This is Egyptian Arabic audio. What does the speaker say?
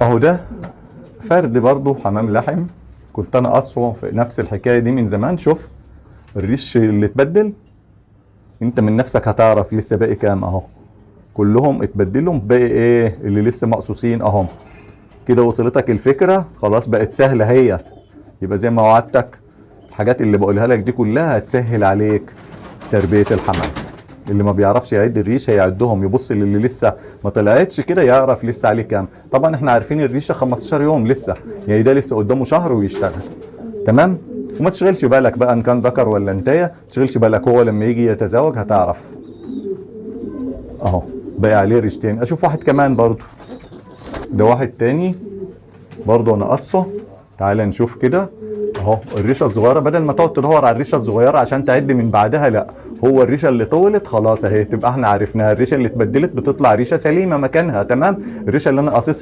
اهو ده فرد برضو حمام لحم، كنت انا قصة في نفس الحكاية دي من زمان. شوف الريش اللي اتبدل، انت من نفسك هتعرف لسه باقي كام اهو، كلهم اتبدلوا، باقي ايه اللي لسه مقصوصين اهم. كده وصلتك الفكرة؟ خلاص بقت سهلة اهيت. يبقى زي ما وعدتك الحاجات اللي بقولها لك دي كلها هتسهل عليك تربيه الحمام. اللي ما بيعرفش يعد الريش هيعدهم، يبص للي لسه ما طلعتش كده يعرف لسه عليه كام. طبعا احنا عارفين الريشة 15 يوم لسه، يعني ده لسه قدامه شهر ويشتغل. تمام؟ وما تشغلش بالك بقى ان كان ذكر ولا انتايه، ما تشغلش بالك، هو لما يجي يتزاوج هتعرف. اهو باقي عليه ريشتين. اشوف واحد كمان برضو، ده واحد تاني برضو انا قصة. تعالى نشوف كده اهو الريشة الصغيرة، بدل ما تقعد تدور على الريشة الصغيرة عشان تعد من بعدها، لا هو الريشة اللي طولت خلاص اهي، تبقى احنا عرفناها. الريشة اللي اتبدلت بتطلع ريشه سليمة مكانها. تمام؟ الريشة اللي انا قاصصها